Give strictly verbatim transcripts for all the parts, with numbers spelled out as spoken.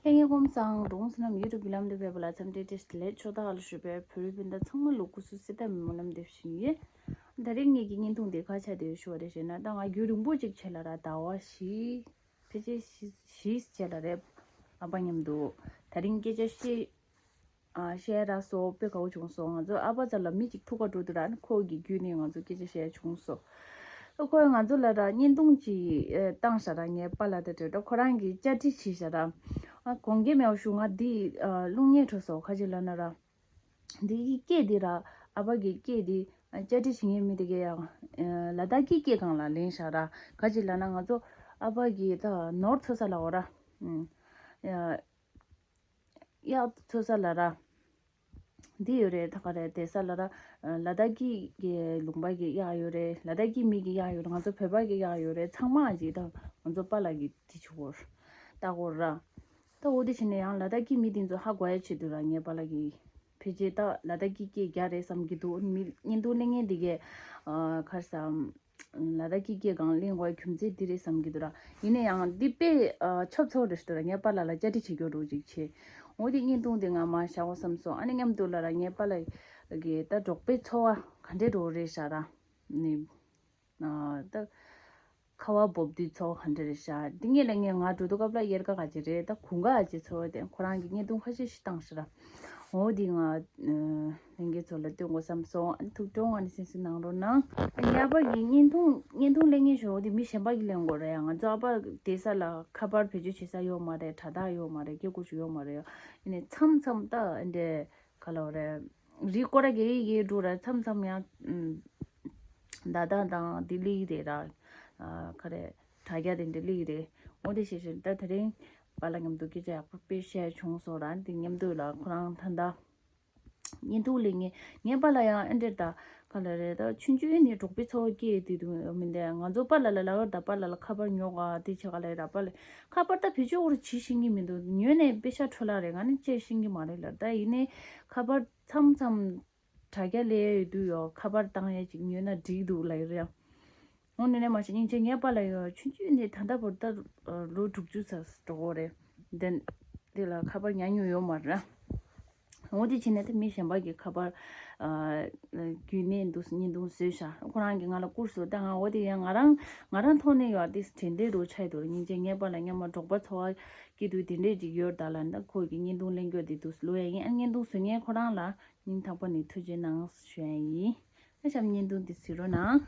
ལྷན་རྒྱས་སྐུ་ཁམས་བཟང་། འབྲོང་སེམས་ལམ་YouTube་ལམ་དུ་ཕེབས་པ་ལ་འཚམས་འདྲི་བཀྲ་ཤིས་བདེ་ལེགས། ཕྱོགས་མཐའ་ལ་བཞུགས་པའི་བོད་རིགས་སྤུན་ཟླ་ཚང་མ་ལ་སྐུ་གཟུགས་གསལ་ཐང་སྨོན་ལམ་འདེབས་བཞིན་ཡོད། ད་རིང་ངེད་ཀྱི་བརྙན་ཐུང་འདི་ག་ཆགས་བསྡད་ཡོད་ཞུ་བ་རེད་ཞེ་ན། ད་ང་རྒྱུན་རིང་པོ་ཅིག་བྱས་ལ་ར་ཟླ་བ་བཞི། ཕལ་ཆེར་བཞི་བཞི་བྱས་ལ་རེད། ཨ་ཕ་མཉམ་དུ་ད་རིང་སྐད་ཆ་བཤད། ཨ་བཤད་ར་སོ་དཔེ་དགའ་བོ་བྱུང་སོང་། ང་ཚོ་ཨ་ཕ་རྩ་ལ་མི་གཅིག་ཐུག་ག་འགྲོ་དུས་ར་ཁོ་གི་བརྒྱུད་ནས་ང་ཚོ་སྐད་ཆ་བཤད་བྱུང་སོང་། ཨ་ཁོས་ང་ཚོ་ལ་ར་བརྙན་ཐུང་ཅིག་ཨེ་བཏང་ཤག་ར། ངའི་པཱ་ལགས་དེ་འདྲ་ཁོ་རང་གིས་བཅར་འདྲི་བྱས་ཤག་ར། ཨ་དགོངས་འགལ་མེད་པ་ཞུ། ང་འདི་ཨ་རླུང་རྙེད་འཕྲོ་སོང་། ག་ཅི་ལབ་ན་ར། འདི་གི་སྐད་འདི་ར། ཨ་ཕ་གི་སྐད་འདི་ཨ་བཅར་འདྲི་བྱེད་མཁན་མི་དེ་གས་ཡང་ཨ་ལ་དྭགས་ཀྱི་སྐད་སྒང་ལ་ལེན་ཤག་ར། ག་ཅི་ལབ་ན་ང་ཚོ་ཨ་ཕ་གི་ད་ནོར་འཚོ་ས་ལ་འོ་ར། ཨ་གཡག་འཚོ་ས་ལ་ར། འདི་ཡོད་རེད། ད་ག་རེ་བསྡད་ས་ལ་ར། ལ་དྭགས་ཀྱི་གི་ལུང་པ་གི་གཡག་ཡོད་རེད། ལ་དྭགས་ཀྱི་མི་གི་གཡག་ཡོད་རེད། ང་ཚོ་བོད་པ་གི་གཡག་ཡོད་རེད། ཚང་མ་ཅིག་ད་ང་ཚོ་པཱ་ལགས་ཀྱི་དེ་བྱེད་དགོས་ལྟ་དགོས་ར། ད་འོ་དེ་བྱས་ནས་ཡང་ལ་དྭགས་ཀྱི་མི་དེ་ཚོ་ཧ་གོ་ཡ་ཆེད་དུ་ར་ངའི་པཱ་ལགས་ཀྱིས་ཕལ་ཆེར་ད་ལ་དྭགས་ཀྱི་སྐད་རྒྱག་རེད་བསམ་གྱི་འདུག་མི་བརྙན་ཐུང་ལེན་མཁན་དེ་གས་ཨ་ག་རེ་ཟ། ལ་དྭགས་ཀྱི་སྐད་སྒང་གླེང་དགོས་རྒྱུ་མཚན་འདི་རེད་བསམ་གྱི་འདུག་ར། ཡིན་ན་ཡང་འདི་དཔེ་ཨ་ཆབ་ཚོགས་རེད་ཤག་ར། ངའི་པཱ་ལགས་ལ་བཅར་འདྲི་བྱེད་རྒྱུ་འདྲ་ཅིག་བྱས། འོ་དེ་བརྙན་ཐུང་དེ་ང་མར་བཞག་གོ་བསམ་སོང་། ཨ་ནི་མཉམ་དུ་ལ་ར་ངའི་པཱ་ལགས་ཀྱི་ད་འབྲོག་པའི་འཚོ་བ་ག་འདྲས་འདྲ་རེད་ཤག་ར། ནི་ཨ་ད་ཁ་བ་འབབ་དུས་འཚོ་བ་ག་འདྲས་རེད་ཤག་འདི་ངས་ལ་ངས་ང་འགྲོ་དུས་སྐབས་ལ་དབྱར་ཁ་ག་ཅི་རེད། ད་དགུན་ཁ་ག་ཅི་འཚོ་བ་དེ་ཁོ་རང་གི་བརྙན་ཐུང་ཁ་ཤས་ཤིག་བཏང་ཤག་ར། འོ་འདི་ང་ལྷན་རྒྱས་ཚོ་ལ་སྟོན་དགོས་བསམ་སོང་། ཨ་ནི་ཐུགས་སྤྲོ་ང་ནི་སེམས་སེམས་གནང་རོགས་གནང་། ཨ་ཉག་པ་གི་བརྙན་ཐུང་བརྙན་ཐུང་ལེན་མཁན་ཞོ་འདི་མི་གཞན་པ་གི་ལེན་དགོས་རེད་ཡ། ང་ཚོ་ཨ་ཕ་བསྡད་ས་ལ་ཁ་པར་བེད་སྤྱོད་བྱེད་ས་ཡོད་མ་རེད། དྲ་ཐག་ཡོད་མ་རེད། སྐད་ཁུག་ཅིག་ཡོད་མ་རེད་ཡ། ཡིན་ནའི་མཚམས་མཚམས་ད་ཨ་འདྲས་ག་ལབ་རེད། རི་སྐོར་ར་གེ་ཡི་གེ་འགྲོ་ར། མཚམས་མཚམས་ཡང་ཨུམ། ད་ད་དང་ལྡི་ལི་རེད་ར། ཨ་ག་རེ། དྲ་རྒྱ་དེ་འདྲ་ལི་རེད། འོ་དེ་ཤེས་ཤེས་ད་དེ་རིང་པཱ་ལགས་མཉམ་དུ་སྐད་ཆ་ཡག་པོ་དཔེ་བཤད་བྱུང་སོང་ར། དེ་མཉམ་དུ་ལ་ཁོ་རང་ད་ལྟ་བརྙན་ཐུང་ལེན་མཁན་ངའི་པཱ་ལགས་ཡང་ཨེ་འདྲས་ད་ག་ལ་རེད། ད་ཆུང་ཆུང་ནས་འབྲོག་པའི་འཚོ་བ་སྐྱེལ་དེ་དུ་མི་འདས། ང་ཚོ་པཱ་ལགས་ལ་ལབ་ད་པཱ་ལགས་ལ་ཁ་པར་ཉོ་ག་དེ་བྱེད་ག་ལ་རེད། པཱ་ལགས་ཁ་པར་ད་བེད་སྤྱོད་འོར་བྱེད་ཤེས་ཀྱི་མི་འདུག་ཉོས་ནས་པེ་ཤ་འཕྲོ་བརླག་རེད། ང་ནི་བཅད་ཤེས་ཀྱི་མ་རེད་ལ། ད་ཡིན་ནའི་ཁ་པར་མཚམས་མཚམས་དྲ་རྒྱ་ལས་ཡོད་དུས་ཡོ་ཁ་པར་བཏང་ཡས་ཅིག་ཉོས་ན་འགྲིག་འདུག་ལབ་ཡོད་རེད། འོ་ནི་ནས་མ་གཞི་སྙིང་རྗེ་ངའི་པཱ་ལགས་ཡོ་ཆུང་ཆུང་ནས་ད་ལྟ་བར་ད་ལོ་དྲུག་ཅུ་ཙམ་འགྲོ་གི་རེད། དེ་དེ་ལ་ཁ་པར་ཉར་མྱོང་ཡོད་མ་རེད། འོ་དེ་བྱས་ནས་ད་མི་གཞན་པ་གི་ཁ་པར་ཨ་བརྒྱུད་ནས་འདུག་བརྙན་ཐུང་བཟོས་ཤག་ཁོ་རང་གིས་ང་ལ་བསྐུར་སོང་། ད་ང་འོ་དེ་ཡང་ང་རང་ང་རང་ཐོག་ནས་ཡོད་དེ་དྲན་བསྡད་འདུག་ཆགས་འདུག་སྙིང་རྗེ་ངའི་པཱ་ལགས་སྔོན་མ་འབྲོག་པ་འཚོ་བ་སྐྱེལ་དུས་དེ་འདྲས་ཅིག་ཡོད་ད་ལ། ད་ཁོ་གི་བརྙན་ཐུང་ལེན་རྒྱུ་དེ་འདུག་ལོས་ཡ་ཡིན། ཨ་བརྙན་ཐུང་བཟོ་མཁན་ཁོ་རང་ལ་སྙིང་ཐག་པ་ནས་ཐུགས་རྗེ་གནང་ཞུ་ཡ་ཡིན། ཨ་ཤམ་བརྙན་ཐུང་དེ་གཟིགས་རོགས་གནང་།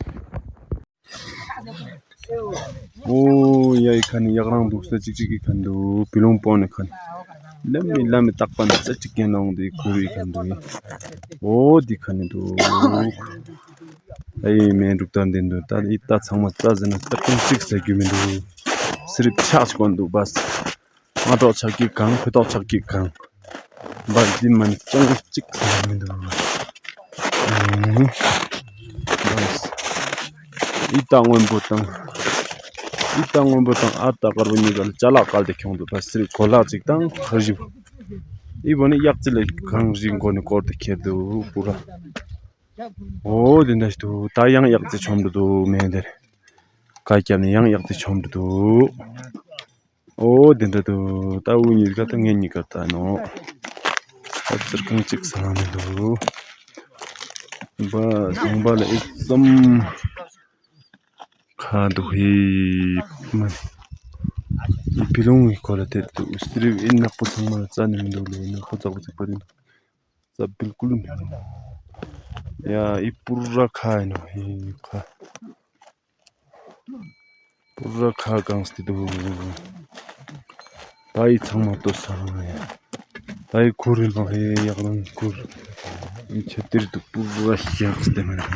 ཨོ་ཡ་ཡི་ཁ་ནས་གཡག་རང་འདུག་ས་གཅིག་གཅིག་གི་ཁ་འདུག་བི་ལོང་སྤོ་ནས་ཁ་ནས་ལམ་མི་ལམ་མི་རྟག་པ་ནས་ས་གཅིག་གན་ལོང་དེ་ཁུ་བའི་ཁ་འདུག་ཨོ་དེ་ཁ་ནས་འདུག་ཨེ་མེ་འབྲུག་ལྟར་འདི་འདུག་ད་ཨི་ད་ཚང་མ་རྩ་ཟེར་ན་རྩ་ཀུན་གཅིག་ཟེར་རྒྱུ་མི་འདུག་སི་རིབ་ཆག་ཅིག་གོན་འདུག་བས། སྔ་ཐོག་ཆག་གི་གང་ཕུ་ཐོག་ཆག་གི་གང་། འབའ་འདི་མ་ནི་ཅང་གཅིག་ཟེར་མི་འདུག་ཨུམ། ཨི་ཏ་སྔོན་པོ་དང་། ཨི་ཏ་སྔོན་པོ་དང་ཨ་ཏ་དཀར་པོ་གཉིས་ཀ་ལ་ཅ་ལག་བཀལ་ཏེ་ཁྱོང་འདུག་ད་སི་རིབ་གོ་ལག་ཅིག་དང་ཁ་ཞིབ། ཨི་བོ་ནི་གཡག་རྩི་ལ་གང་རིག་མགོ་ནས་བསྐོར་ཏེ་ཁྱེར་འདུག་པུ་ར། ཨོ་དེ་འདྲ་ཞིག་འདུག་ད་ཡང་གཡག་རྩི་ཆོམ་འདུག་འདུག་མེད་དེར། ཀ་རྒྱབ་ནས་ཡང་གཡག་རྩི་ཆོམ་འདུག་འདུག་ཨོ་དེ་འདྲ་འདུག་ད་འུ་གཉིས་ཀ་ད་ངེད་གཉིས་ཀ་ད་ནོ། ད་ཙིར་ཁང་གཅིག་ས་ལ་མི་འདུག་བ་ཟང་པ་ལ་ཨེ་ཙམ་ཁ་འདུག་ཧེ། མ་ནི་བི་ལོང་གི་སྐོར་ལ་དེར་འདུག་སི་རིབ་ཨེ་ནག་པོ་ཚང་མ་ལ་རྩ་ནས་མི་འདུག་ལོ། ནག་པོ་ཙག་པོ་ཙིག་པ་དེ་འདུག་རྩ་བིལ་ཀུལ་མི་འདུག་ཡ་ཨི་པུ་ར་ཁ་ཡིན་ནོ་ཧེ་ཁ། པུ་ར་ཁ་གང་སྟེ་འདུག་ད་ཡི་ཚང་མ་ལྟོས་ས་རང་ཡ། ད་ཡི་ཁུར་རེ་ནོ་ཧེ་གཡག་རང་ཁུར། ཨི་ཆ་དེར་འདུག་པུ་ར་གཡག་སྟེ་མ་རེད།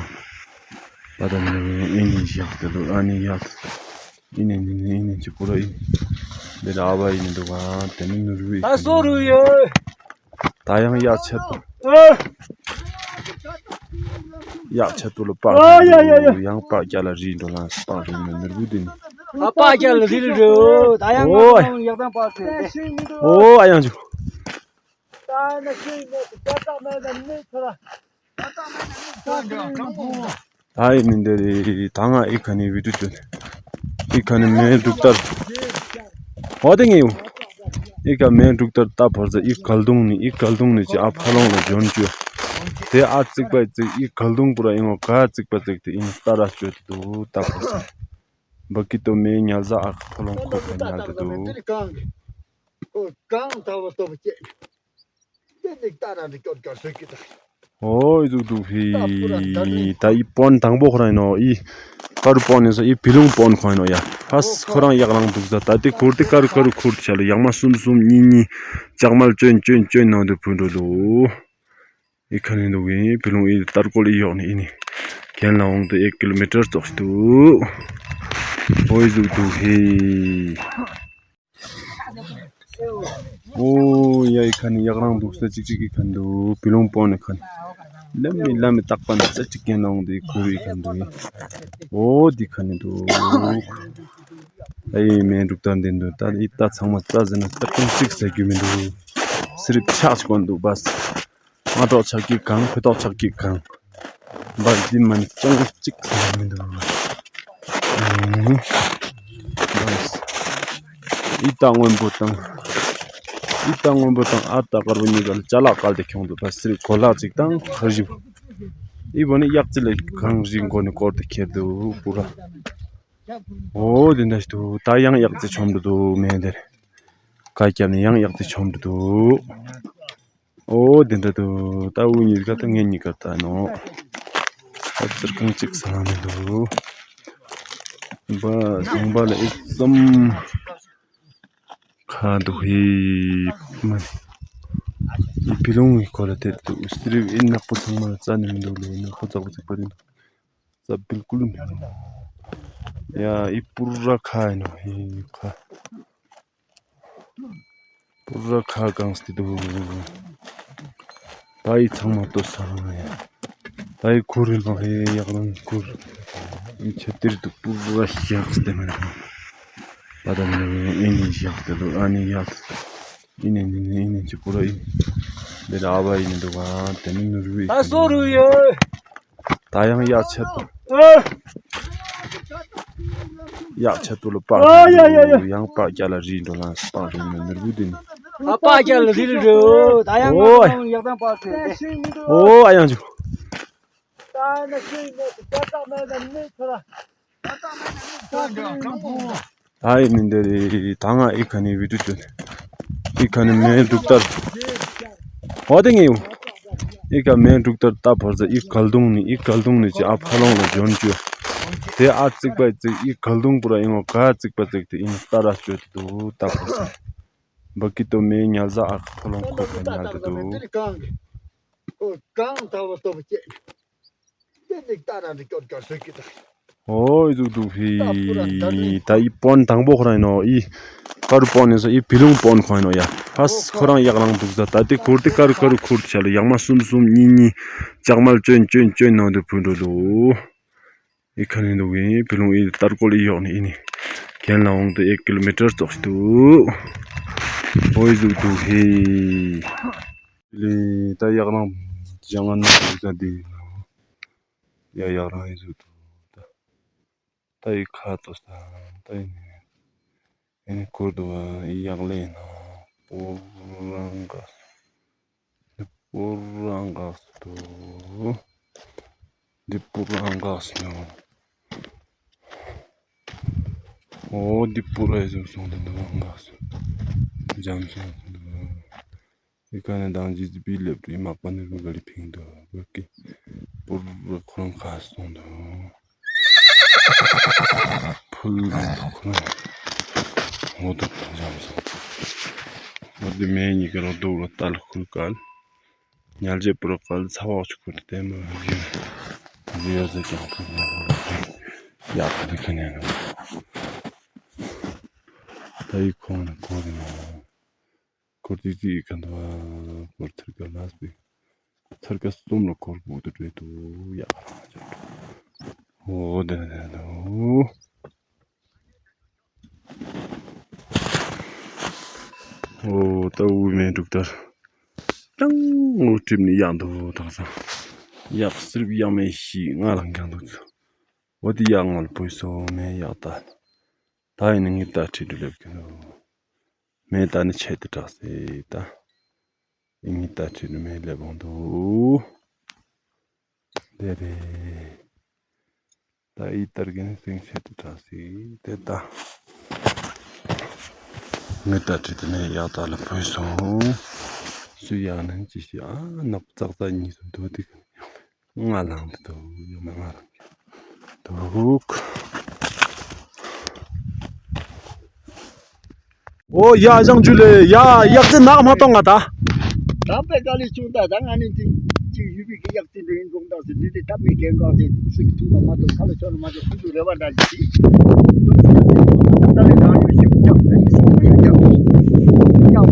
ད་ད་ནི་ཨི་ནི་གཡག་སྟེ་འདུག་ཨ་ནི་གཡག་ཨི་ནི་ནི་ནི་ཨི་ནི་ཅི་པུ་ར་ཨི་ནི། འདི་ལ་ཨ་བ་ཨི་ནི་འདུག་ག་དེ་ནི་ནུར་བུ་ཨི་ད་སོ་རུ་ཡོད། ད་ཡང་གཡག་ཆད་དོ། ཨ། གཡག་ཆད་དོ་ལ་པགས། ཨ་ཡ་ཡ་ཡ། ཡང་པགས་རྒྱ་ལ་རིལ་འགྲོ་ལ་པགས་རིལ་ནི་ནུར་བུ་དེ་ནི། ཨ་པགས་རྒྱ་ལ་རིལ་འགྲོ། ད་ཡང་ཨོ། ང་ཡག་དང་པགས་ཆད་དེ། ཨོ་ཨ་ཡང་འཇུ། ད་ན་ཤེས་མེད་དུ་ཅག་ཅག་མེད་ན་མི་ཚོ་ལ། ད་ཡིན་མིན་འདི་རེད། ད་ང་ཨི་ཁ་ནས་བི་ཏུ་ཅོ་ནས་ཨི་ཁ་ནས་མེ་འབྲུག་ལྟར་འོ་དེ་ངེས་ཡོང་། ཨི་ཀ་མེ་འབྲུག་ལྟར་རྟ་བོར་ཟེར། ཨི་གལ་དུང་ནི་ཨི་གལ་དུང་ནི་ཅི་ཨ་ཕ་ལོང་ལ་འཇོན་བཅོས། དེ་ཨ་ཙིག་པ་ཙིག་ཨི་གལ་དུང་པུ་ར་ཨིན་བ་ག་ཙིག་པ་ཙིག་དེ་ཨིན་རྟ་ར་བཅོས་དེ་དུ་རྟ་བོར་ཟེར། བ་ཀི་ཏོ་མེ་ཉལ་ཟ་ཨ་ཕ་ལོང་ཁོ་ཁ་ཉལ་དེ་དུ། གང་ཐ་བ་ཏོ་བ་ཅེ། དེ་ནི་རྟ་ར་འདི་ཀྱོར་ཀྱོར་ཟེར་གི་ད། ཨོ་ཨི་ཟུག་འདུག་ཧི། ད་ཨི་པོན་དང་པོ་ཁོ་རང་ཡིན་ནོ། ཨི་ཀ་རུ་པོན་ཡིན་ས་ཨི་བི་ལུང་པོན་ཁོ་ཡིན་ནོ་ཡ། ཧས་ཁོ་རང་གཡག་རང་འདུག་ས། ད་དེ་ཁུར་དེ་ཀ་རུ་ཀ་རུ་ཁུར་དེ་ཆ་ལ་གཡག་མ་གསུམ་གསུམ་གཉིས་གཉིས་ལྕགས་མལ་ཅོན་ཅོན་ཅོན་ནང་དུ་བུད་འགྲོ་ལོ། ཨི་ཁ་ནས་འདུག་ཨི་བི་ལུང་ཨི་ལྟར་ཀོལ་ཨི་ཡོག་ནི་ཨི་ནི་གན་ལ་འོང་དུ་ཨེ་ཀི་ལོ་མི་ཊར་ཙོགས་ཤིག་འདུག་ཨོ་ཨི་ཟུག་འདུག་ཧི། ཨོ་ཡ་ཨི་ཁ་ནི་གཡག་རང་འདུག་ས་ཅིག་ཅིག་གི་ཁ་འདུག་བི་ལོང་པོ་ནི་ཁ་ནི་ལམ་མི་ལམ་མི་རྟག་པ་ནི་ས་ཅིག་གན་ལ་འོང་དུ་ཨི་ཁུ་རུ་ཨི་ཁ་འདུག་ཨོ་འདི་ཁ་ནི་འདུག་ཨ་ཡི་མེ་འབྲུག་ལྟར་འདི་འདུག་ད་ཨི་རྟ་ཚང་མ་རྩ་ཟེར་ན་རྟ་ཀུན་གཅིག་ཟ་རྒྱུ་མི་འདུག་སི་རིབ་ཆག་ཅིག་གོན་འདུག་བས། སྔ་ཐོག་ཆག་གི་གང་ཕི་ཐོག་ཆག་གི་གང་། འབའ་འདི་མ་ནི་ཅང་གཅིག་ལ་མི་འདུག་ཨུམ། འབའ། ཨི་རྟ་སྔོན་པོ་དང་། ཨི་རྟ་སྔོན་པོ་དང་ཨ་རྟ་དཀར་པོ་གཉིས་ཀ་ལ་ཅ་ལག་བཀལ་ཏེ་ཁྱོང་འདུག་ད་སི་རི་གོ་ལག་ཅིག་དང་ཁ་ཞིབ། ཨི་བོ་ནི་གཡག་རྩི་ལ་གང་རིག་མགོ་ནས་བསྐོར་ཏེ་ཁྱེར་འདུག་པུ་ར། ཨོ་དེ་འདྲ་ཞིག་འདུག་ད་ཡང་གཡག་རྩི་ཆོམ་འགྲོ་འདུག་མེ་དེར། ཀ་རྒྱབ་ནས་ཡང་གཡག་རྩི་ཆོམ་འགྲོ་འདུག་ཨོ་དེ་འདྲ་འདུག་ད་འུ་གཉིས་ཀ་ད་ངེད་གཉིས་ཀ་ད་ནོ། ད་ཙིར་ཁང་གཅིག་ས་ལ་མི་འདུག་བ་ཟང་པ་ལ་ཨི་ཙམ་ཁ་འདུག་ཧི། མ་ནི་བི་ལོང་གི་གོ་ལ་དེ་འདུག་སི་རིབ་ཨི་ནག་པོ་ཚང་མ་ལ་རྩ་ནས་མི་འདུག་ལེ། ནག་པོ་ཙག་པོ་ཙིག་པ་རེད་འདུག་རྩ་བིལ་ཀུལ་མི་འདུག་ཡ་ཨི་པུ་ར་ཁ་ཡིན་ནོ་ཧི་ཁ། པུ་ར་ཁ་གང་སྟེ་འདུག་ད་ཡི་ཚང་མ་ལྟོས་ས་རང་ཡ། ད་ཡི་ཁུར་རེ་ལོ་ཧེ་གཡག་རང་ཁུར། ཨི་ཆེ་ཏིར་འདུག་པུ་ར་གཡག་སྟེ་མེད་ན། ད་ད་ནི་ཨི་ནི་གཡག་སྟེ་འདུག་ཨ་ནི་གཡག་ཨི་ནི་ནི་ནི་ཨི་ནི་ཅི་པུ་ར་ཨི་ནི། དེ་ར་ཨ་བ་ཨི་ནི་འདུག་ཨ་དེ་ནི་ནུ་རུ་ཨི། ད་སོ་རུ་ཡོད། ད་ཡང་གཡག་ཆེད་དུ། ཨ། གཡག་ཆེད་དུ་ལ་པགས། ཨ་ཡ་ཡ་ཡ། ཡང་པགས་རྒྱ་ལ་རིལ་འགྲོ་ལ་པགས་རིལ་ནས་མི་རུ་དེ་ནི། ཨ་པགས་རྒྱ་ལ་རིལ་འགྲོ། ད་ཡང་ཨོ། ང་ཡག་དང་པགས་ཆེ། ཨོ་ཨ་ཡང་འཇུ། ད་ན་ཤེས་མེད་དུ་ད་ད་མེད་ན་མེད་ཚོ་ལ། ད་ཡིན་ནི་འདི་རེད། ད་ང་ཨི་ཁ་ནས་བི་ཏུ་ཅོ་ནི། ཨི་ཁ་ནས་མེ་འབྲུག་ལྟར། འོ་དེ་ངས་ཡོང་། ཨི་ཁ་མེ་འབྲུག་ལྟར་རྟ་བོར་ཟེར། ཨི་གལ་དུང་ནི་ཨི་གལ་དུང་ནི་ཅི་ཨ་ཕ་ལོང་ལ་འཇོན་བཅོས། དེ་ཨ་ཙིག་པ་ཙིག་ཨི་གལ་དུང་པུ་ར་ཨིན་བ་ག་ཙིག་པ་ཙིག་དེ་ཨིན་རྟ་ར་བཅོས་དེ་དུ་རྟ་བོར་ཟེར། བ་ཀི་ཏོ་མེ་ཉལ་ཟ་ཨ་ཕ་ལོང་ཁོ་ཁ་ཉལ་དེ་དུ། ཨོ་ཨི་ཟུག་འདུག་ཧི། ད་ཨི་པོན་དང་པོ་ཁོ་རང་ཡིན་ནོ། ཨི་ཀ་རུ་པོན་ཡིན་ས་ཨི་བི་ལུང་པོན་ཁོ་ཡིན་ནོ་ཡ། ཧས་ཁོ་རང་གཡག་རང་འདུག་ས། ད་དེ་ཁུར་དེ་ཀ་རུ་ཀ་རུ་ཁུར་དེ་ཆ་ལ་གཡག་མ་གསུམ་གསུམ་གཉིས་གཉིས་ལྕགས་མལ་ཅོན་ཅོན་ཅོན་ནང་དུ་བུད་འགྲོ་ལོ། ཨི་ཁ་ནས་འདུག་ཨི་བི་ལུང་ཨི་ལྟར་ཀོལ་ཨི་ཡོག་ནི་ཨི་ནི་གན་ལ་འོང་དུ་ཨེ་ཀི་ལོ་མི་ཊར་ཙོགས་ཤིག་འདུག་ཨོ་ཨི་ཟུག་འདུག་ཧི། ལེ་ད་གཡག་རང་ལྗང་ང་ནང་དུ་ཟ་དེ་ཡ་གཡག་རང་ཨི་ཟུག་འདུག་ད་ད་ཨི་ཁ་ཏོ་ས་ད་ཨི་ནི་ཨི་ནི་ཁུར་འདུག་ཨ་ཨི་གཡག་ལེ་ན་པོ་རང་ག་སུ། འདི་པུ་ར་འགག་སུ་འདུག་འདི་པུ་ར་འགག་སུ་འདུག་འོ་འདི་པུ་ར་ཨེ་ཟུག་སོང་དེ་འདི་པུ་ར་འགག་སུ་འཇམ་སོང་དེ་འདུག་འདི་ཀ་ནས་དང་ཇི་ཟི་པི་ལེབ་རི་མག་པ་ནི་རུ་ག་ལི་ཕིང་འདུག་བོད་ཀྱི་པུ་ར་ཁོ་རང་ཁ་སོང་འདུག་ཕུལ་ལ་ཐོག་ན་ངོ་ཐོག་ཏུ་འཇམ་སོང་། ང་དེ་མེ་གཉིས་ཀ་རང་རྡོ་ལ་ལྟ་ལ་ཁུལ་གལ། ཉལ་རྗེས་པུ་ར་གལ་ཚ་བག་ཆུ་ཁུར་དེ་མ་ཡོད་ཟེར་ཀྱང་ཕུལ་ལ་ཡག་ཁ་དེ་ཁ་ཉན་ད་ཡི་ཁོང་ནི་ཁོ་རེ་ནོ། སྐོར་ཏི་ཏི་ག་འདུག་ཨ། སྐོར་ཐེར་ཀ་ལ་སི་པི་ཐེར་ཀ་གསུམ་ལ་སྐོར་བུ་དུ་བྲོས་དུ་ཡག་རང་ཅག་འོ་དེ་ན་དེ་ན་དུ་འོ་ད་འུ་མེ་འབྲུག་ལྟར་ཀྲང་འོ་གྲིབ་ནི་ཡག་འདུག་ད་ས་ཡག་སིར་བ་ཡག་མེ་ཤི་ང་རང་ཀྱང་འདུག་འོ་དེ་ཡག་ང་ལ་བུ་སོ་མེ་ཡག་ད་ད་ཡིན་ནི་ངི་ད་ཁྲིད་དུ་ལེབ་ཀྱི་འདུག་མེ་ད་ནི་ཆད་དུ་དྲག་སེ་ད། ཨི་ངི་ད་ཁྲིད་ནི་མེ་ལེབ་བོང་དུ། དེ་རེད། ད་ཨི་ཏར་གིན་སེང་ཆད་དུ་དྲག་སེ་དེ་ད། ངི་ད་ཁྲིད་དུ་མེ་ཡག་ད་ལ་བུད་སོང་། སུ་ཡག་ནན་ཅི་ཤི་ཨ་ནག་ཙག་ཙག་གཉིས་སུ་འདུག་དེ། ང་ལངས་ཏེ་འདུག་ཡོད་ན་ང་རང་འདུག་ཨོ་ཡ་ཞང་ཇུ་ལེ་ཡ་གཡག་རྩེ་ནག་མ་གཏོང་ང་ད། དམ་པའི་བཀའ་ལས་བྱུང་ད་ད་ང་ནི་འདི་ཅིག་ཡུལ་པའི་གི་གཡག་རྩེ་འདི་ཡིན་དགོངས་དག་ཟེར་འདི་དེ་སྟབས་མི་རྒན་གང་ཟེར་སུ་གི་ཐུག་ན་མ་གཏོགས་ཁ་ལ་ཆོ་ན་མ་གཏོགས་སུ་འདུག་རེ་བ་འདྲ་ཞིག་ད་ལས་གང་ཡོད་ཞིག་རྒྱག་ད་ཡིན་སོང་ང་ཡོད་རྒྱག་ཡང་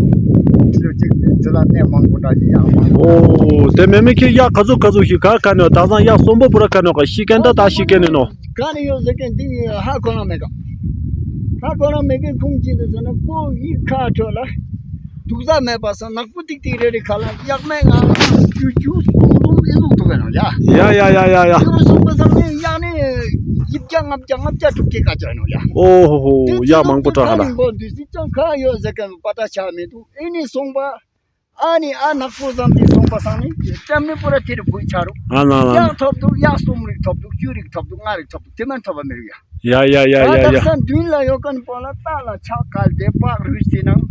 ཚོད་ཅིག་ཚེ་ལ་གནས་མང་པོ་འདྲ་ཞིག་ཡང་མང་པོ། ཨོ་དེ་མེ་མེ་ཁྱེད་གཡག་ག་ཚོད་ག་ཚོད་ཞིག་ག་ག་ནས་ད་སང་གཡག་གསོན་པོ་པུ་ར་ག་ནས་ག་ཤི་ཀན་ད་ད་ཤི་ཀན་ནས་ནོ། ག་ནས་ཡོད་ཟེར་ཀན་འདི་ཧ་གོ་ན་མེད་ག་ཧ་གོ་ན་མེད་ཀན་ཁུངས་ཅི་འདི་ཟེར་ན་ཀོ་ཡི་ཁ་ཁྲོད་ལ་དུག་རྩ་མེད་པ་སང་ནག་པོ་ཏིག་ཏིག་རེ་རེ་ཁ་ལ་གཡག་མེད་ང་ལ་ཅུ་ཅུ་སུམ་སུམ་ཨེ་ལུག་འདུག་ག་ནོ་ཡ། ཡ་ཡ་ཡ་ཡ་ཡ། ཅུ་སུམ་པ་སང་ནས་གཡག་ནས་ཡིབ་བརྒྱ་ལྔ་བརྒྱ་ལྔ་བརྒྱ་དྲུག་བརྒྱ་ག་ཅོ་ནོ་ཡ། ཨོ་ཧོ་ཧོ་ཡ་མང་པོ་དྲག་ཧ་ལ། འདུག་སི་ཅང་ཁ་ཡོད་ཟེར་ཀན་པ་ཏ་ཆ་མེད་འདུག་ཨེ་ནས་སོང་པ། ཨ་ནི་ཨ་ནག་པོ་ཙམ་གྱིས་སོང་པ་སང་ནི་སྐྲ་མི་པོ་ར་དེ་རུ་བུད་ཆ་རུ། ཨ་ན་ན་ན། གཡག་ཐོབ་འདུག་གཡག་གསུམ་རིགས་ཐོབ་འདུག་བཅུ་རིགས་ཐོབ་འདུག་ལྔ་རིགས་ཐོབ་འདུག་དེ་མིན་ཐོབ་པ་མི་རུ་ཡ། ཡ་ཡ་ཡ་ད་ཡ་ཡ། དག་ས་མདུན་ལ་ཡོད་མཁན་པོ་ལ་རྟ་ལ་ཕྱག་བཀལ་ཏེ་པགས་རུས་ཏེ་ནང་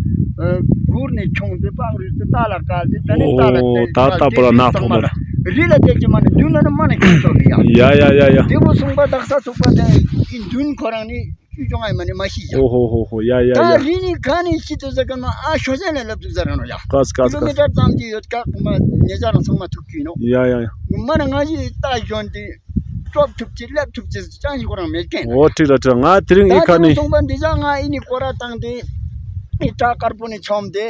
གུར་ནས་ཁྱོངས་ཏེ་པགས་རུས་ཏེ་རྟ་ལ་བཀལ་ཏེ་ད་ནི་རྟ་ལ་ཨོ་ད་རྟ་པོ་ལ་ན་ཐོག་མ་རེད། རི་ལ་བསྡད་ཀྱི་མ་ནི་མདུན་ལ་ནི་མ་ནི་ཁྱོངས་ཐོག་ནི་ཡ། ཡ་ཡ་ཡ་ཡ། དེ་བོ་སོང་པ་དག་ས་ཚུགས་པ་དེ་ཡིན་མདུན་ཁོ་རང་ནི། ཅུ་ཅོང་ཨ་མ་ནི་མ་ཤི་ཡ། ཨོ་ཧོ་ཧོ་ཧོ་ཡ་ཡ་ད་ཡ། རི་ནི་ག་ནས་ཤི་དུ་ཟ་ག་མ་ཨ་ཤོ་ཟན་ལ་ལབ་དུ་ཟ་ར་ནོ་ཡ། ཀ་སི་ཀ་སི་ཀ་སི། ཀི་ལོ་མི་ཊར་ཙམ་གྱི་ཡོད་ཀ་མ་ཉེ་ཆར་རང་ཚང་མ་ཐུག་གི་ཡིན་ནོ། ཡ་ཡ་ཡ། མ་ན་ང་ཞི་ད་གཞོན་དེ་ཀྲོབ་ཐུབ་ཅི་ལབ་ཐུབ་ཅི་ཅང་ཞིག་ཁོ་རང་མེད་ཀན། ཨོ་ཁྲིག་ལ་ཁྲིག་ང་དེ་རིང་ཨི་ད་ཁ་དེ་ནི། སོང་པ་འདི་ཅག་ང་ཨི་ནི་ཀོ་ར་བཏང་དེ་ཨི་བྲག་དཀར་པོ་ནས་མཆོང་དེ་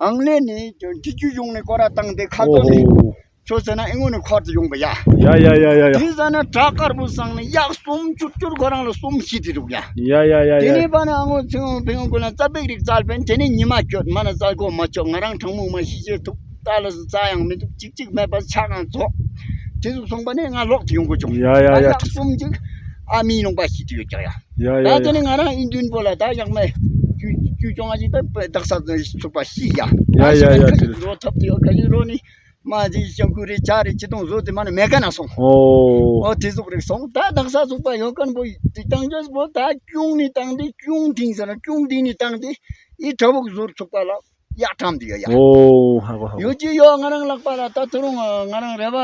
ཨང་ལེ་ནི་འབྲི་ཆུ་གཞུང་ནས་ཀོ་ར་བཏང་དེ་ཁ་ཨོ་ཏོ་ནས། ཧོ། ཁྱོད་ཟེར་ན་ཨེ་ངོ་ནས་འཁོར་དུ་ཡོང་པ་ཡ། ཡ་ཡ་ཡ་ཡ་ཡ། དེ་ཟ་ན་བྲག་དཀར་པོ་སང་ནས་གཡག་གསུམ་བཅུ་བཅུར་ཁོ་རང་ལ་གསུམ་ཤི་དེ་འདུག་ཡ། ཡ་ཡ་ཡ་ཡ། དེ་ནས་པ་ན་ཨ་ངོ་ཚེ་ངོ་བེ་ངོ་ཀུན་ལ་རྩ་བེག་རིགས་རྩལ་པན་དེ་ནས་ཉི་མ་སྐྱོད་མ་ན་རྩ་གོ་མ་ཆོག་ང་རང་གྲང་མོ་མ་ཤི་ཤེས་ཐུག་རྟ་ལ་སུ་རྩ་ཡང་མི་འདུག་ཅིག་ཅིག་མེད་པ་ཆག་ངང་རྫོགས། དེ་ཟུག་སོང་པ་ནས་ང་ལོག་དུ་ཡོང་གོ་བྱུང་། ཡ་ཡ་ཡ། གཡག་གསུམ་ཅིག་ཨ་མིའི་ལུང་པ་ཤི་དུ་ཡོད་ཀྱག་ཡ། ཡ་ཡ་ད་དེ་ཡ། ནས་ང་རང་ཨིན་དུན་པོ་ལ་ད་གཡག་མེད་ཅུ་ཅུ་ཅོང་ཨ་ཅིག་ད་དག་ས་ཚུགས་པ་ཤི་ཡ། ཡ་ཡ་ཡ། ཁ་ཅིག་རོ་ཐབ་དེ་ཡོད་ཁ་ཅིག་རོ་ནི། མ་ཅིག་ཤང་ཀུ་རེ་ཆ་རེ་ཅི་དང་བཟོ་དེ་མ་ནི་མེ་ཀ་ན་སོང་། ཨོ། ཨོ་དེ་ཟུག་རིག་སོང་ད་དག་ས་ཟུག་པ་ཡོད་ཀན་པོ་དེ་བཏང་རྒྱུ་པོ་ད་ཀྱུང་ནི་བཏང་དེ་ཀྱུང་དིང་ཟེར་ན་ཀྱུང་དིང་ནི་བཏང་དེ་ཨི་དྲ་བུག་ཟོར་ཚུགས་པ་ལ་གཡག་ཁྲམ་དེ་ཡོད་ཡ། ཨོ་ཧ་གོ་ཧ་གོ། ཡོད་ཅི་ཡོད་ང་རང་ལག་པ་ལ་ད་ཐུ་རུང་ང་རང་རེ་བ་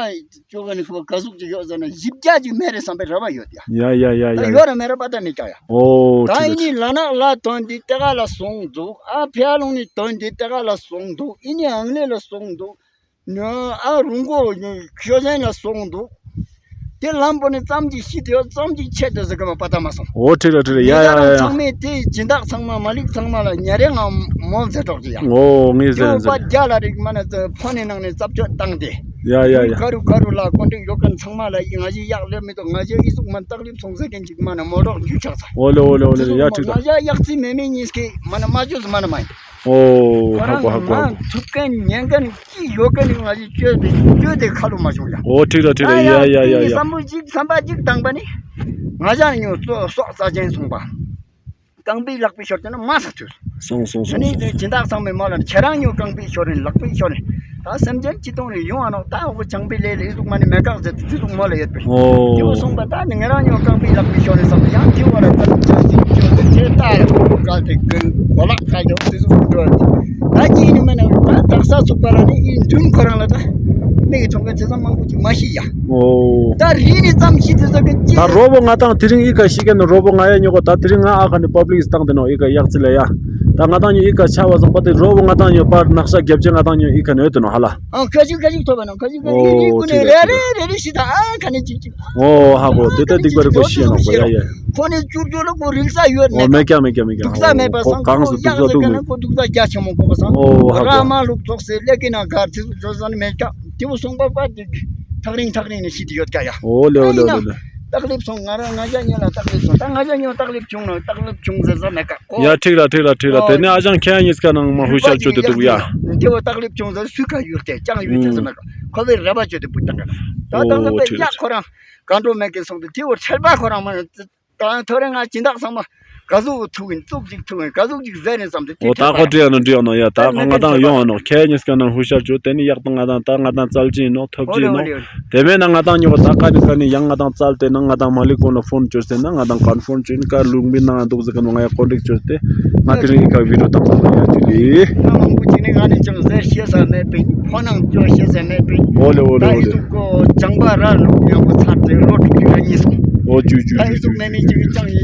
ཅོ་ག་ནི་ཁུ་བ་ག་ཟུག་ཅིག་ཡོད་ཟེར་ན་བཞི་བརྒྱ་ཅིག་མེད་རེད་བསམ་པའི་རེ་བ་ཡོད་ཡ། ཡ་ཡ་ཡ་ད་ཡ་ཡོད་ཡ། ར་མེད་ར་པ་ད་མི་ཀ་ཡ། ཨོ་ད་ཨི་ནི་ལ་ནག་ལ་དོན་དེ་དེ་ག་ལ་སོང་འདུག་ཨ་ཕྱི་ལུང་ནི་དོན་དེ་དེ་ག་ལ་སོང་འདུག་ཨི་ནི་ཨང་ལེ་ལ་སོང་འདུག་ཨ་རུང་གོ་ཤོ་ཟན་ལ་སོང་འདུག་དེ་ལམ་པོ་ནི་ཙམ་གྱིས་ཤི་དེ་ཙམ་གྱིས་ཆད་དེ་ཟེར་གི་མ་པ་ཏ་མ་སོང་། ཨོ་ཁྲིག་ར་ཁྲིག་ར་ཡ་ཡ་ཡ་ཡ། ཚང་མས་དེ་སྦྱིན་བདག་ཚང་མ་མ་ལིག་ཚང་མ་ལ་ཉ་རེ་ང་མོ་མཛད་གྲོགས་ཀྱི་ཡ། ཨོ་ངས་ཟེར་ཟེར། དེ་རྒྱ་ལ་རིག་མ་ན་ཕོ་ནི་ནང་ནས་རྩབ་སྤྱོད་བཏང་སྟེ། ཡ་ཡ་ཡ། ག་རུ་ག་རུ་ལ་ཀོན་ཏིག་ཡོད་མཁན་ཚང་མ་ལ་ཡི་ང་ཞིག་གཡག་ལེབ་མི་འདུག་ང་ཞིག་ཨི་ཟུག་མ་ནི་སྟག་ལེབ་སོང་ཟེར་མཁན་ཅིག་མ་ན་མོ་རོགས་རྒྱུ་ཆགས་ས། ཨོ་ལེ་ཨོ་ལེ་ཨོ་ལེ་ཡ་ཁྲིག་ང་ཞིག་གཡག་རྩིས་མེད་མེད་གཉིས་ཀྱི་མ་ན་མ་བཅོས་མ་ན་མ་ཡིན། ཨོ་ཧ་གོ་ཧ་གོ་ཧ་གོ། ཐུབ་མཁན་ཉན་མཁན་ཅི་ཡོད་མཁན་ནི་ང་ཞིག་བཅོས་ཏེ་བཅོས་ཏེ་ཁ་ལོ་མ་བྱུང་ཡ། ཨོ་ཁྲིག་ར་ཁྲིག་ར་ཡ་ཡ་ཡ་ཡ། བསམ་བློ་གཅིག་བསམ་པ་གཅིག་བཏང་པ་ནི་ང་ཞག་ཉོ་སོག་སོག་རྩ་ཅན་སོང་པ། རྐང་པའི་ལག་པའི་ཤོར་ཏེ་ན་མ་ས་ཐུས། སོང་སོང་སོང་སོང་སོང་། དེ་ནས་སྦྱིན་བདག་ཚང་མས་མོ་ལ་ཁྱེད་རང་ཉོ་རྐང་པའི་ཤོར་རིན་ལག་པའི་ཤོར་རིན། ད་སེམས་ཅན་ཅི་གཏོང་རིན་ཡོང་ཨ་ནོ་ད་འོ་ཆང་པའི་ལས་ལས་ཟུག་མ་ནི་མེ་ཀག་ཟེར་དུས་ཟུག་མོ་ལ་ཡོད་པས། ཨོ། དེ་བོ་སོང་པ་ད་ནི་ང་རང་ཉོ་རྐང་པའི་ལག་པའི་ཤོར་རིན་བསམ་ན་ཡང་དེ་བོ་ལ་ད་ལུག་ཆ་ཞིག་ཅོ་ཟེར་ཁྱེད་ད་རེ་གོ་ལག་ཁ་ཡོད་དེ་ཟུག་འགྲོ། ད་ཅི་ནི་མ་ན་ད་དག་ས་ཚུགས་པ་ར་ནི་ཨིན་དུན་ཁོ་རང་ལ་ད་མིག་གི་ཐོང་ག་ཚེ་ས་མང་པོ་ཅིག་མ་ཤི་ཡ། ཨོ། ད་རི་ནི་ཙམ་ཤི་དེ་ཟ་གི་ཅི། ད་རོ་བོ་ང་དང་དེ་རིང་ཨི་ཀ་ཤི་ཀ་ནི་རོ་བོ་ང་ཡ་ཉོ་གོ་ད་དེ་རིང་ང་ཨ་ཁ་ནི་པབ་ལིག་སི་བཏང་དེ་ནོ་ཨི་ཀ་གཡག་རྩི་ལ་ཡ། ད་ང་དང་ཉོ་ཨི་ཀ་ཆ་བ་སང་པ་དེ་རོ་བོ་ང་དང་ཉོ་པར་ནག་ཤ་རྒྱབ་ཅེ་ང་དང་ཉོ་ཨི་ཀ་ནི་ཡོད་དེ་ནོ་ཧ་ལ། ཨ་ཁ་ཤུ་ཁ་ཤུ་ཐོབ་པ་ནོ་ཁ་ཤུ་ཁ་ཤུ་ཨོ་ཡི་ཀུ་ནི་ཁྲིག་རེ་རེ་རེ་རེ་ཤི་ད་ཨ་ཁ་ནི་ཅིག་ཅིག་ཨོ་ཧ་གོ་དེ་ད་སྡིག་པ་རེ་གོ་ཤི་ཡ་ནོ་གོ་ཡ་ཡ། ཁོ་ནི་ཅུར་ཅུར་ལ་ཁོ་རིག་ས་ཡོད་ཨོ་མེད་མེད་ཀྱང་མེད་ཀྱང་མེད་ཀྱང་དུག་ས་མེད་པ་ཁོ་སང་གང་སུ་དུག་ས་དུག་ནི་ཁོ་དུག་ས་རྒྱ་ཆེན་མོ་གོ་པ་སང་ཨོ་ཧ་གོ་ར་མ་ལུག་ཚོགས་སེ་ལེ་ཀི་ན་གར་དེ་ཚོ་ཟ་ནི་མེད་ཀྱང་དེ་བོ་སོང་པ་པ་དེ་ཐག་རིང་ཐག་རིང་ནས་ཤི་དེ་ཡོད་ཀྱ་ཡ། ཨོ་ལེ་ཨོ་ལེ་ཨོ་ལེ། སྟག་ལེབ་སོང་ང་རང་ང་རྒྱ་ཉེ་ལ་སྟག་ལེབ་སོང་ད་ང་རྒྱ་ཉེ་སྟག་ལེབ་བྱུང་ནོ་སྟག་ལེབ་བྱུང་ཟེར་ཟ་མེད་ཀ་ཨོ། ཡ་ཁྲིག་ར་ཁྲིག་ར་ཁྲིག་ར་དེ་ནས་ཨ་ཅང་ཁྱེད་གཉིས་ཀ་ནང་མ་ཧུ་ཤར་བཅོས་དེ་འདུག་ཡ། དེ་བོ་སྟག་ལེབ་བྱུང་ཟེར་སུས་ཁ་ཡུར་ཏེ་ཅང་ཡུར་ཏེ་ཟེར་ན་ཁོ་བོའི་རེ་བ་བཅོས་དེ་བུ་བཏང་ག་ད་ད་ད་པའི་གཡག་ཁོ་རང་གང་འགྲོ་མེད་ཀི་སོང་དེ་དེ་བོ་ཁྲེལ་པ་ཁོ་རང་མ་ད་ཐོ་རེ་ང་སྦྱིན་བདག་ཚང་མ་ ག་ཟུག་ཐུག་ཡིན། ཙུག་ཅིག་ཐུག་ཡིན། ག་ཟུག་ཅིག་ཟེར་ཡིན་བསམ་སྟེ། འོ། ད་ཁོ་བྲིས་ཡོད་ནོ་འདྲི་ཡོད་ནོ་ཡ། ད་ཁོ་ང་དང་ཡོང་ཡོད་ནོ། ཁྱེད་གཉིས་ཀ་ནང་ཧུ་ཤར་བྱོས། དེ་ནི་ཡག་ཏུ་ང་དང་ད་ང་དང་བཙལ་གྱི་ཡིན་ནོ། ཐོབ་ཀྱི་ཡིན་ནོ། དེ་མེད་ན་ང་དང་ཉོ་ག་ད་ཀ་ནི་ཀ་ནི་ཡང་ང་དང་བཙལ་ཏེ་ན་ང་དང་མ་ལི་ཀོ་ལ་ཕོན་བྱོས་ཏེ་ན་ང་དང་ཀོན་ཕོན་བྱོས་ནི་ཀ་ལུང་པའི་ནང་འདུག་ཟེར་གི་ནོ། ང་ཡ་ཀོན་ཊེག་བྱོས་ཏེ་ང་དེ་རིང་ཡི་ཀ་བི་ཌིའོ་བཏང་སོང་ཡ་ཇུ་ལི། ང་མང་པོ་ཅིག་ནི་ང་ནི་ཅང་ཟེར་ཤེས་ས་མེད་པིན། ཕོ་ནང་ཅོ་ཤེས་ས་མེད་པིན། འོ་ལེ་འོ་ལེ་ད་འོ་ཡི་ལེ། ཟུག་གོ་ཅང་པ་ར་ལུག་ཉམ་པོ་ཚར་ཏེ་ལོ་དྲུག་ཅུ་ར་གཉིས་སོང་། འོ་ཇུ་ཇུ་ད་ཇུ་ཡི་ཟུག་ཇུ། མེ་མེ་ཅིག་ཅང་ཡི་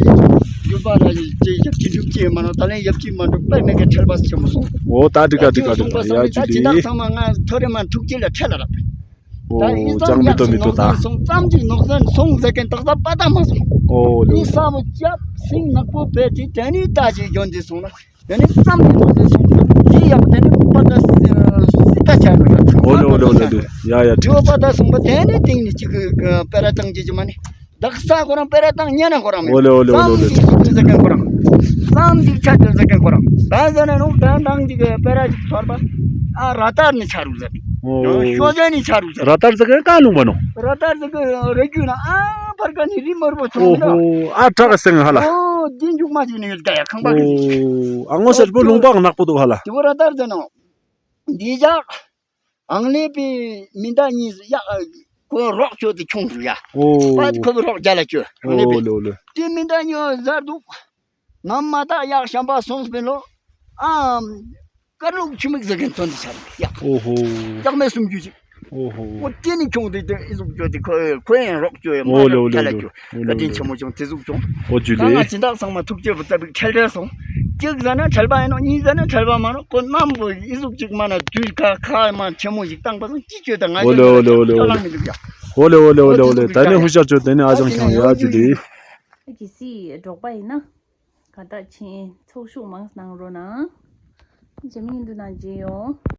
ཡུལ་པ་ར་ཡི་ཅེ་ཡབ་ཀྱི་འཇུག་ཅེ་མ་ནོ། ད་ལན་ཡབ་ཀྱི་མ་འགྲོ་པའི་མེ་གེ་ཁྲེལ་པ་ཆེན་མོ་སོང་། འོ་ད་འགྲིག་ག་འགྲིག་ག་འགྲིག་ག་ཡ་ཇུ་ད་ཇི་ལི། ད་ཚང་མ་ང་ཐོ་རེ་མ་ཐུག་ཅེ་ལ་ཁྲེལ་ལ་ར། ད་ཡི་ཨོ་ཙམ་ཅང་མི་ཡག་ཏོ་མི་ཅིག་ཏོ་ནོག་ཟན་ད། སོང་ཙམ་ཅིག་ནོག་ཟན་སོང་ཟེར་མཁན་ཏག་ཏག་པ་ཏག་མ་སོང་། ཨོ་ལེ། ཡིན་ས་མོ་ཅབ་སིང་ནག་པོ་བེ་ཏི་དེ་ནི་ད་ཅིག་ཡོན་ཏི་སོང་ན། དེ་ནི་ཙམ་ཅིག་ནོག་ཟན་སོང་ཙམ་ཅིག་ཡག་པོ་དེ་ནི་པ་ཏ་སི་ཏ་ཆ་མི་ཡོད། ཨོ་ལེ་ཨོ་ལེ་ཨོ་ལེ་ཨོ་ལེ། ཡ་ཡ་ཇོ་ཇུ་པ་ཏ་སོང་པ་དེ་ནི་ཏིང་ནི་ཅིག་པེ་ར་ཏང་ཅི་ཅི་མ་ནི། དག་ས་ཁོ་རང་པེ་ར་ཏང་ཉེ་ན་ཁོ་རང་མེད། ཨོ་ལེ་ཨོ་ལེ་ཨོ་ལེ་ཨོ་ལེ། ཙམ་ཅིག་ཅིག་ཟེར་མཁན་ཁོ་རང་། ཙམ་ཅིག་ཆ་ཅོ་ཟེར་མཁན་ཁོ་རང་། ད་ཟེར་ན་ནོ་ད་ནང་ཅིག་པེ་ར་ཅིག་ཚོར་པ། ཨ་ར་ཏར་ནི་ཆ་རུག་ཟེར། ཨོ། ཤོ་ཟན་ནི་ཆ་རུག་ཟེར། ར་ཏར་ཟེར་མཁན་ཀ་ལུང་པ་ནོ། ར་ཏར་ཟེར་མཁན་རེ་རྒྱུ་ན་ཨ་ཕར་ཀ་ནི་རི་མར་པོ་ཆུང་ཨོ་ནོ། ཧོ། ཨ་བྲག་ག་སེང་ཧ་ལ། ཨོ་དེ་མཇུག་མ་ཅིག་ནི་ཡོད་ཀ་ཡ་ཁང་པ་གི། ཨོ། ཨ་ངོ་ཤར་པོ་ལུང་པ་ནག་པོ་འདུག་ཧ་ལ། དེ་བོ་ར་ཏར་ཟེར་ནོ། འདི་ཞག་ཨང་ལེ་པི་མི་འདའ་གཉིས་ཡ། ཁོ་རོགས་བཅོས་ཏེ་ཁྱོང་ཞུ་ཡ། ཨོ། པ་ཁོ་རོགས་རྒྱ་ལ་བཅོས་ཨང་ལེ་པི། ཨོ་ལེ་ཨོ་ལེ། དེ་མི་འདའ་གཉིས་ཟ་འདུག་ནམ་མ་ད་ཡག་ཤམ་པ་སོང་སྤེན་ལོ། ཨམ། དཀར་ལུག་ཆུ་མིག་ཟེར་མཁན་ཐོན་ཏེ་ཆ་རུག་ཡ། ཨོ་ཧོ། ཡག་མེད་སུམ་ཅུ་ཅིག་ཨོ་ཧོ། ཨོ་དེ་ནི་ཁྱོང་དེ་དེ་ཨི་ཟུག་བཅོས་ཏེ་ཁོ་ཁོ་ཡང་རོགས་བཅོས་ཡ་མ་ཨོ་ལེ་ཨོ་ལེ་རོགས་རྒྱ་ལ་ཨོ་ལེ། བཅོས། ཨོ་ལེ་བཀའ་དྲིན་ཆེན་མོ་བྱུང་དེ་ཟུག་བྱུང་། ཨོ་ཇུ་ད་ལེ། ང་སྦྱིན་བདག་ཚང་མ་ཐུགས་རྗེ་པོ་ཙ་པིག་ཁྲེལ་ཁྲེལ་སོང་། གཅིག་ཟ་ན་ཁྲེལ་པ་ཡིན་ནོ། གཉིས་ཟ་ན་ཁྲེལ་པ་མ་ནོ། ཁོ་རྣམ་པོ་ཨི་ཟུག་ཅིག་མ་ན་དུས་ཁ་ཁ་མ་ཆེན་མོ་ཞིག་བཏང་པ་སོང་ཅི་བཅོས་ད་ང་ཨོ་ལེ་ཨོ་ལེ་ཨོ་ལེ་ཨོ་ལེ། ལ་མི་འདུག་ཡ། ཨོ་ལེ་ཨོ་ལེ་ཨོ་ལེ་ཨོ་ལེ། ད་ནི་ཧུ་ཤར་བཅོས་དེ་ནི་ཨ་ཅང་ཁྱང་ཡ་ཇུ་ལེ། གི་སི་འབྲོག་པ་ཡིན་ན། ག་ད་ཆེན་ཚོགས་ཞུགས་མང་གནང་རོགས་གནང་། ཇེ་མིན་དུ་ན་ཇེ་ཡོང་།